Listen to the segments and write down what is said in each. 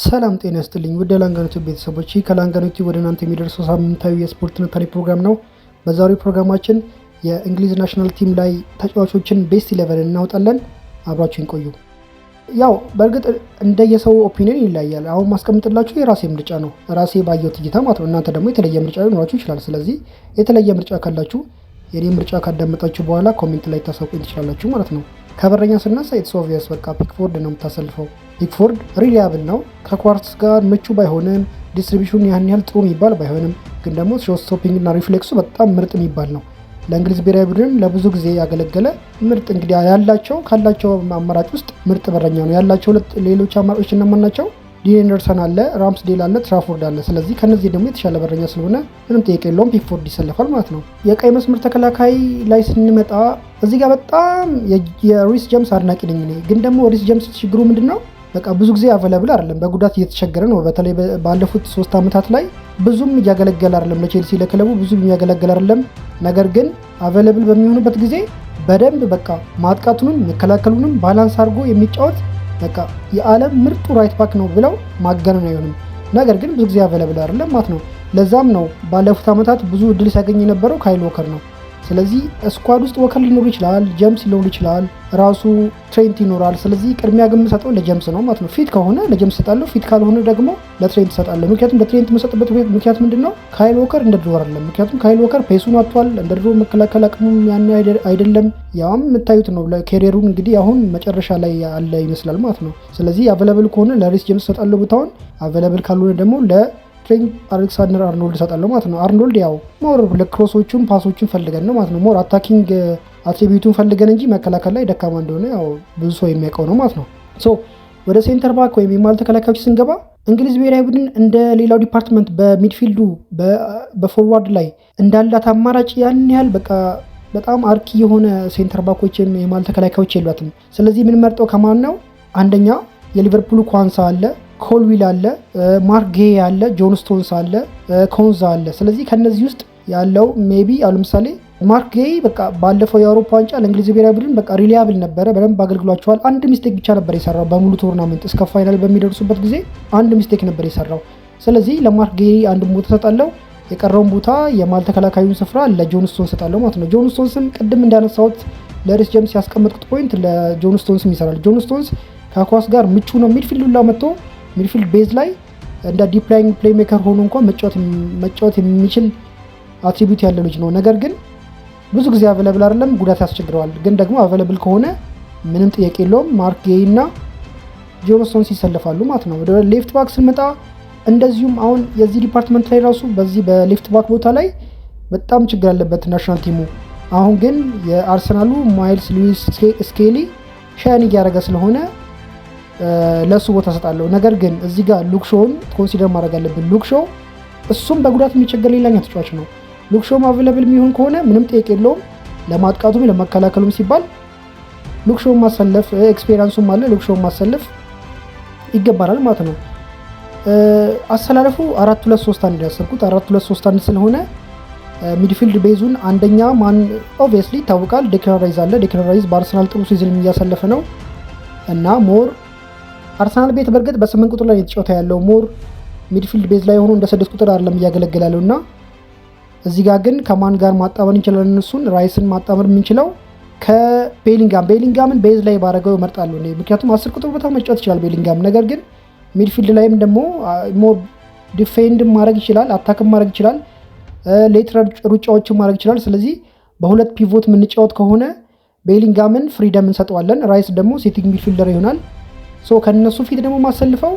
ሰላም ጤና ይስጥልኝ ውድ የላንጋኖ ቲዩብ ቤተሰቦች፣ ይህ ከላንጋኖ ቲዩብ ወደ እናንተ የሚደርሰው ሳምንታዊ የስፖርት ትንታኔ ፕሮግራም ነው። በዛሬው ፕሮግራማችን የእንግሊዝ national team ላይ ተጫዋቾችን best 11 እናወጣለን። አብራችሁን ቆዩ። ያው በእርግጥ እንደየሰው opinion ይለያያል። አሁን ማስቀምጥላችሁ የራሴ ምርጫ ነው፣ ራሴ ባየሁት እይታ ማለት ነው። እናንተ ደግሞ የተለየ ምርጫ ሊኖራችሁ ይችላል። ስለዚህ የተለየ ምርጫ ካላችሁ የኔ ምርጫ ካዳመጣችሁ በኋላ comment ላይ ታሳውቁኝ ትችላላችሁ ማለት ነው። ከበረኛ ስነሳ it's obvious፣ በቃ ፒክፎርድ ነው የምታሰልፈው። ፒክፎርድ reliable ነው። ከኳስ ጋር ምቹ ባይሆንም፣ distribution ያን ያህል ጥሩ የሚባል ባይሆንም፣ ግን ደግሞ shot stopping እና reflex ኡ በጣም ምርጥ የሚባል ነው። ለእንግሊዝ ብሔራዊ ቡድን ለብዙ ጊዜ ያገለገለ ምርጥ፣ እንግዲህ ያላቸው ካላቸው አማራጭ ውስጥ ምርጥ በረኛ ነው። ያላቸው ሁለት ሌሎች አማራጮች እነማን ናቸው? ዲን ሄንደርሰን አለ፣ ራምስዴል አለ፣ ትራፎርድ አለ። ስለዚህ ከነዚህ ደግሞ የተሻለ በረኛ ስለሆነ ምንም ጥያቄ የለውም ፒክፎርድ ይሰለፋል ማለት ነው። የቀኝ መስመር ተከላካይ ላይ ስንመጣ እዚህ ጋር በጣም የሪስ ጀምስ አድናቂ ነኝ እኔ። ግን ደግሞ ሪስ ጀምስ ችግሩ ምንድን ነው? በቃ ብዙ ጊዜ available አይደለም፣ በጉዳት እየተቸገረ ነው። በተለይ ባለፉት 3 ዓመታት ላይ ብዙም እያገለገለ አይደለም፣ ለቼልሲ ለክለቡ ብዙም እያገለገለ አይደለም። ነገር ግን available በሚሆንበት ጊዜ በደንብ በቃ ማጥቃቱንም መከላከሉንም balance አድርጎ የሚጫወት፣ በቃ የዓለም ምርጡ right back ነው ብለው ማጋነን አይሆንም። ነገር ግን ብዙ ጊዜ available አይደለም ማለት ነው። ለዛም ነው ባለፉት ዓመታት ብዙ እድል ሲያገኝ የነበረው ካይል ወከር ነው። ስለዚህ squad ውስጥ ወከር ሊኖር ይችላል፣ ጀምስ ሊኖር ይችላል፣ ራሱ ትሬንት ይኖራል። ስለዚህ ቅድሚያ ግን የምሰጠው ለጀምስ ነው ማለት ነው። Fit ከሆነ ለጀምስ እሰጣለሁ፣ fit ካልሆነ ደግሞ ለትሬንት እሰጣለሁ። ምክንያቱም ለትሬንት የምሰጥበት ምክንያት ምንድን ነው? ካይል ወከር እንደ ድሮ አይደለም። ምክንያቱም ካይል ወከር pace ኡን አጥቷል። እንደ ድሮ መከላከል አቅሙም ያን አይደለም። ያውም የምታዩት ነው። Career ኡን እንግዲህ አሁን መጨረሻ ላይ ያለ ይመስላል ማለት ነው። ስለዚህ available ከሆነ ለሪስ ጀምስ እሰጣለሁ ቦታውን፣ available ካልሆነ ደግሞ ለትሬንት አሌክሳንደር አርኖልድ እሰጣለሁ ማለት ነው። አርኖልድ ያው more ለ cross ኦቹን pass ኦቹን ፈልገን ነው ማለት ነው። More attacking attribute ኡን ፈልገን እንጂ መከላከል ላይ ደካማ እንደሆነ ያው ብዙ ሰው የሚያውቀው ነው ማለት ነው። So ወደ center back ወይም የመሀል ተከላካዮች ስንገባ እንግሊዝ ብሔራዊ ቡድን እንደ ሌላው department በ midfield ኡ በ forward ላይ እንዳላት አማራጭ ያን ያህል በቃ በጣም አርኪ የሆነ center back ኦች ወይም የመሀል ተከላካዮች የሏትም። ስለዚህ የምንመርጠው ከማን ነው? አንደኛ የሊቨርፑሉ ኳንሳ አለ፣ ኮልዊል አለ፣ ማርክ ጌሂ አለ፣ ጆን ስቶንስ አለ፣ ኮንዛ አለ። ስለዚህ ከነዚህ ውስጥ ያለው maybe አሁን ለምሳሌ ማርክ ጌሂ በቃ ባለፈው የአውሮፓ ዋንጫ ለእንግሊዝ ብሔራዊ ቡድን በቃ reliable ነበረ፣ በደንብ አገልግሏቸዋል። አንድ mistake ብቻ ነበር የሰራው በሙሉ tournament፣ እስከ final በሚደርሱበት ጊዜ አንድ mistake ነበር የሰራው። ስለዚህ ለማርክ ጌሂ አንድ ቦታ እሰጣለሁ። የቀረውን ቦታ የመሀል ተከላካዩን ስፍራ ለጆን ስቶንስ እሰጣለሁ ማለት ነው። ጆን ስቶንስም ቅድም እንዳነሳሁት ለሪስ ጀምስ ያስቀመጥኩት point ለጆን ስቶንስም ይሰራል። ጆን ስቶንስ ከኳስ ጋር ምቹ ነው። Midfield ሁላ መጥቶ midfield base ላይ እንደ deep lying playmaker ሆኖ እንኳን መጫወት የሚችል attribute ያለው ልጅ ነው። ነገር ግን ብዙ ጊዜ available አይደለም፣ ጉዳት ያስቸግረዋል። ግን ደግሞ available ከሆነ ምንም ጥያቄ የለውም ማርክ ጌሂ እና ጆን ስቶንስ ይሰለፋሉ ማለት ነው። ወደ left back ስንመጣ እንደዚሁም አሁን የዚህ department ላይ ራሱ በዚህ በ left back ቦታ ላይ በጣም ችግር አለበት national team ኡ። አሁን ግን የአርሰናሉ ማይልስ ሉዊስ ስኬሊ shine እያደረገ ስለሆነ ለእሱ ቦታ እሰጣለሁ። ነገር ግን እዚህ ጋር ሉክ ሾውን consider ማድረግ አለብን። ሉክ ሾው እሱም በጉዳት የሚቸገር ሌላኛ ተጫዋች ነው። ሉክ ሾውም available የሚሆን ከሆነ ምንም ጥያቄ የለውም፣ ለማጥቃቱም ለመከላከሉም ሲባል ሉክ ሾውን ማሰለፍ፣ experience ኡም አለ፣ ሉክ ሾውን ማሰለፍ ይገባናል ማለት ነው። አሰላለፉ 4-2-3-1 ያሰብኩት 4-2-3-1 ስለሆነ midfield base ኡን አንደኛ ማን? Obviously ይታወቃል፣ ዴክላን ራይዝ አለ። ዴክላን ራይዝ በአርሰናል ጥሩ season እያሳለፈ ነው እና more አርሰናል ቤት በእርግጥ በ8 ቁጥር ላይ የተጫወተ ያለው፣ more midfield base ላይ ሆኖ እንደ 6 ቁጥር አይደለም እያገለገለ ያለው። እና እዚህ ጋር ግን ከማን ጋር ማጣመር እንችላለን? እሱን ራይስን ማጣመር የምንችለው ከቤሊንጋም፣ ቤሊንጋምን base ላይ ባረገው እመርጣለሁ። ምክንያቱም 10 ቁጥር ቦታ መጫወት ይችላል ቤሊንጋም። ነገር ግን midfield ላይም ደግሞ more defend ማድረግ ይችላል፣ attack ም ማድረግ ይችላል፣ late ሩጫዎችን ማድረግ ይችላል። ስለዚህ በሁለት pivot የምንጫወት ከሆነ ቤሊንጋምን freedom እንሰጠዋለን። ራይስ ደግሞ sitting midfielder ይሆናል። So ከነሱ ፊት ደግሞ ማሰልፈው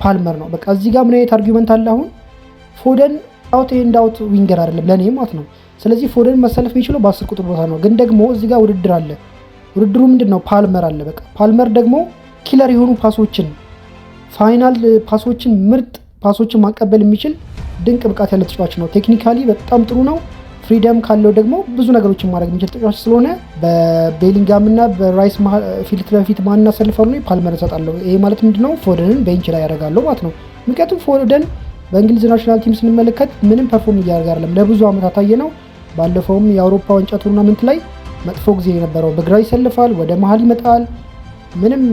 ፓልመር ነው። በቃ እዚህ ጋር ምን አይነት argument አለ? አሁን ፎደን out and out winger አይደለም ለእኔ ማለት ነው። ስለዚህ ፎደን መሰለፍ የሚችለው በ10 ቁጥር ቦታ ነው። ግን ደግሞ እዚህ ጋር ውድድር አለ። ውድድሩ ምንድን ነው? ፓልመር አለ። በቃ ፓልመር ደግሞ killer የሆኑ pass ኦችን፣ final pass ኦችን፣ ምርጥ pass ኦችን ማቀበል የሚችል ድንቅ ብቃት ያለ ተጫዋች ነው። Technically በጣም ጥሩ ነው። Freedom ካለው ደግሞ ብዙ ነገሮችን ማድረግ የሚችል ተጫዋች ስለሆነ በቤሊንጋም እና በራይስ ፊት ለፊት ማን አሰልፋለሁ? ፓልመር እሰጣለሁ። ይሄ ማለት ምንድነው? ፎደንን bench ላይ ያደርጋለሁ ማለት ነው። ምክንያቱም ፎደን በእንግሊዝ national team ስንመለከት ምንም perform እያደረገ አይደለም። ለብዙ ዓመታት አየነው። ባለፈውም የአውሮፓ ዋንጫ tournament ላይ መጥፎ ጊዜ የነበረው፣ በግራ ይሰልፋል፣ ወደ መሀል ይመጣል። ምንም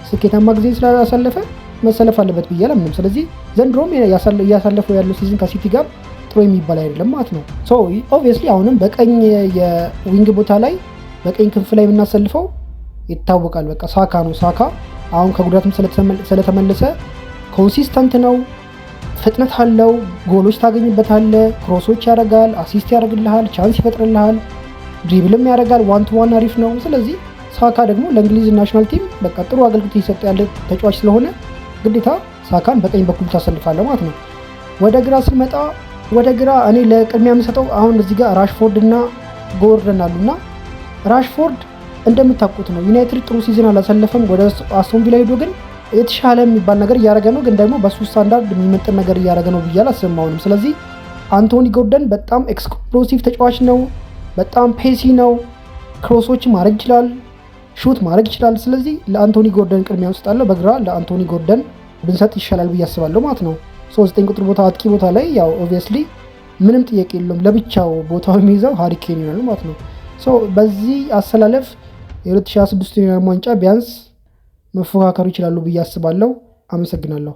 ስኬታማ ጊዜ ስላላሳለፈ መሰለፍ አለበት ብዬ አላምንም። ስለዚህ ዘንድሮም እያሳለፈው ያለው season ከሲቲ ጋር ጥሩ የሚባል አይደለም ማለት ነው። So obviously አሁንም በቀኝ የ wing ቦታ ላይ፣ በቀኝ ክንፍ ላይ የምናሰልፈው ይታወቃል። በቃ ሳካ ነው። ሳካ አሁን ከጉዳትም ስለተመለሰ consistent ነው፣ ፍጥነት አለው፣ ጎሎች ታገኝበታለህ፣ cross ኦች ያደርጋል፣ assist ያደርግልሃል፣ chance ይፈጥርልሃል፣ dribble ም ያደርጋል፣ one to one አሪፍ ነው። ስለዚህ ሳካ ደግሞ ለእንግሊዝ national team በቃ ጥሩ አገልግሎት እየሰጠ ያለ ተጫዋች ስለሆነ ግዴታ ሳካን በቀኝ በኩል ታሰልፋለህ ማለት ነው። ወደ ግራ ስንመጣ፣ ወደ ግራ እኔ ለቅድሚያ የምሰጠው አሁን እዚህ ጋር ራሽፎርድ እና ጎርደን አሉ። እና ራሽፎርድ እንደምታውቁት ነው፣ ዩናይትድ ጥሩ season አላሳለፈም። ወደ አስቶን ቪላ ሄዶ ግን የተሻለ የሚባል ነገር እያደረገ ነው። ግን ደግሞ በሱ ስታንዳርድ የሚመጥን ነገር እያደረገ ነው ብዬ አላስብም አሁንም። ስለዚህ አንቶኒ ጎርደን በጣም explosive ተጫዋች ነው። በጣም pacey ነው። Cross ኦች ማድረግ ይችላል፣ shoot ማድረግ ይችላል። ስለዚህ ለአንቶኒ ጎርደን ቅድሚያ እሰጣለሁ። በግራ ለአንቶኒ ጎርደን ብንሰጥ ይሻላል ብዬ አስባለሁ ማለት ነው። So 9 ቁጥር ቦታ፣ አጥቂ ቦታ ላይ ያው obviously ምንም ጥያቄ የለውም፣ ለብቻው ቦታው የሚይዘው ሃሪ ኬን ይሆናል ማለት ነው። So በዚህ አሰላለፍ የ2026 የዓለም ዋንጫ ቢያንስ መፎካከሩ ይችላሉ ብዬ አስባለሁ። አመሰግናለሁ።